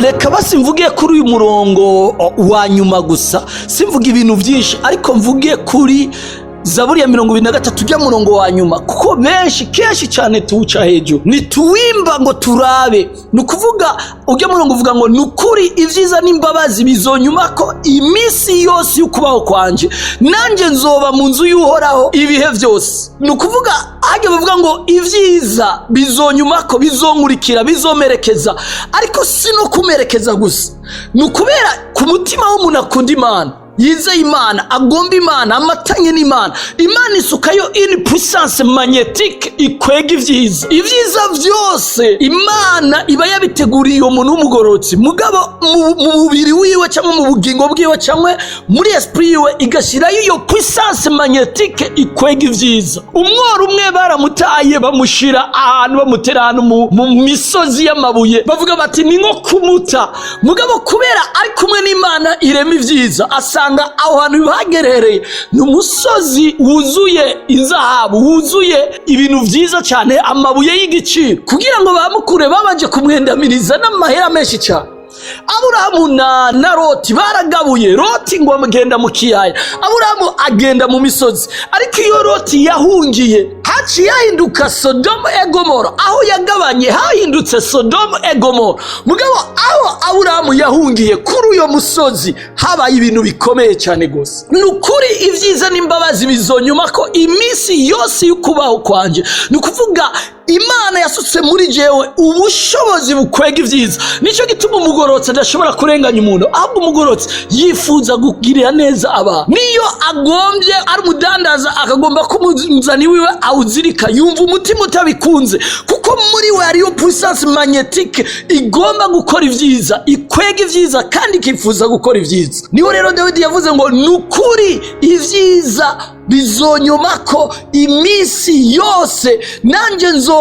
Reka basi mvuge kuri uyu murongo wa nyuma gusa, simvuge ibintu byinshi, ariko mvuge kuri Zaburi ya 23, ujya murongo wa nyuma, kuko benshi kenshi cyane tuwuca hejuru, ntituwimba ngo turabe. Ni ukuvuga ujya murongo uvuga ngo: "Ni ukuri ibyiza n'imbabazi bizonyuma ko iminsi yose y'ukubaho kwanje, nanjye nzoba mu nzu y'Uhoraho ibihe byose." Ni ukuvuga hajya bavuga ngo ibyiza bizonyuma ko, bizonkurikira, bizomerekeza, ariko si no kumerekeza gusa. Ni ukubera ku mutima w'umuntu akunda Imana, yizeye Imana, agomba Imana, amatanye n'Imana, Imana isukayo une puissance magnétique ikwega ibyiza. Ibyiza byose Imana iba yabiteguriye uwo muntu w'umugororotsi, mugabo mu mubiri wiwe cyangwa mu bugingo bwiwe cyangwa muri esprit yiwe igashyirayo iyo puissance magnétique ikwega ibyiza. Umworo umwe baramutaye, bamushyira ahantu, bamutera ahantu mu misozi y'amabuye, bavuga bati ni nko kumuta. Mugabo kubera ari kumwe n'Imana irema ibyiza, asanga aho hantu hagerereye ni umusozi wuzuye inzahabu, wuzuye ibintu byiza cyane, amabuye y'igiciro. Kugira ngo bamukure babanje kumwendamiriza n'amahera menshi cyane. Aburahamu na Loti baragabuye. Loti ngo agenda mu kiyaya, Aburahamu agenda mu misozi. Ariko iyo Loti yahungiye haciye hahinduka Sodomu et Gomora. Aho yagabanye hahindutse Sodomu et Gomora. Mugabo aho Aburahamu yahungiye kuri uyo musozi habaye ibintu bikomeye cyane rwose. Ni ukuri ibyiza n'imbabazi bizonyuma ko iminsi yose y'ukubaho kwanjye. Ni ukuvuga Imana yasutse muri jewe ubushobozi bukwega ibyiza. Nicyo gituma umugororotsi adashobora kurenganya umuntu, ahubwo umugororotsi yifuza kugirira neza abantu. Niyo agombye ari umudandaza, akagomba ko umuzani wiwe awuzirika, yumva umutima utabikunze, kuko muri we hariyo puissance magnétique igomba gukora ibyiza, ikwega ibyiza kandi ikifuza gukora ibyiza. Niho rero Dawidi yavuze ngo: "Ni ukuri ibyiza bizonyuma ko iminsi yose, nanjye nzoba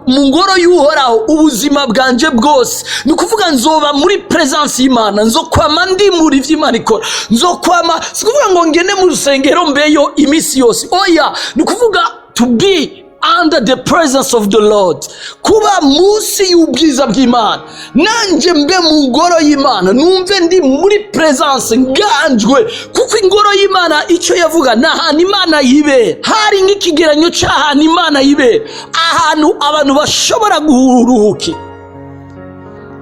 mu ngoro y'Uhoraho ubuzima bwanje bwose." Ni ukuvuga nzoba muri présence y'Imana, nzokwama ndi muri ivyo Imana ikora, nzokwama. Si ukuvuga ngo ngende mu rusengero mbeyo iminsi yose, oya. Ni ukuvuga to be under the presence of the Lord, kuba munsi y'ubwiza bw'Imana, nanjye mbe mu ngoro y'Imana, numve ndi muri présence, nganjwe. Kuko ingoro y'Imana, icyo yavuga ni ahantu Imana yibera, hari nk'ikigeranyo cy'ahantu Imana yibera, ahantu abantu bashobora guruhukira.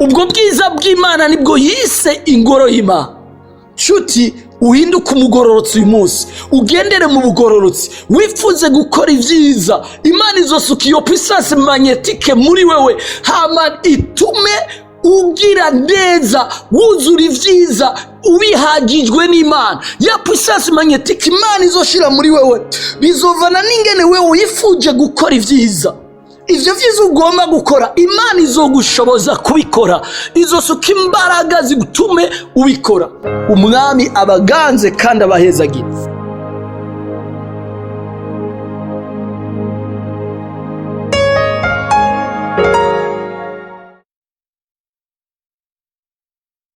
Ubwo bwiza bw'Imana nibwo yise ingoro y'Imana. Nshuti, uhinduke umugororotsi uyu munsi, ugendere mu bugororotsi, wifuze gukora ibyiza. Imana izosuka iyo puissance magnétique muri wewe, hama itume ugira neza, wuzura ibyiza, ubihagijwe n'Imana. Ya puissance magnétique Imana izoshira muri wewe bizovana n'ingene wewe wifuje gukora ibyiza. Ivyo vyiza ugomba gukora, Imana izogushoboza kubikora, izosuka imbaraga zigutume ubikora. Umwami abaganze kandi abahezagira.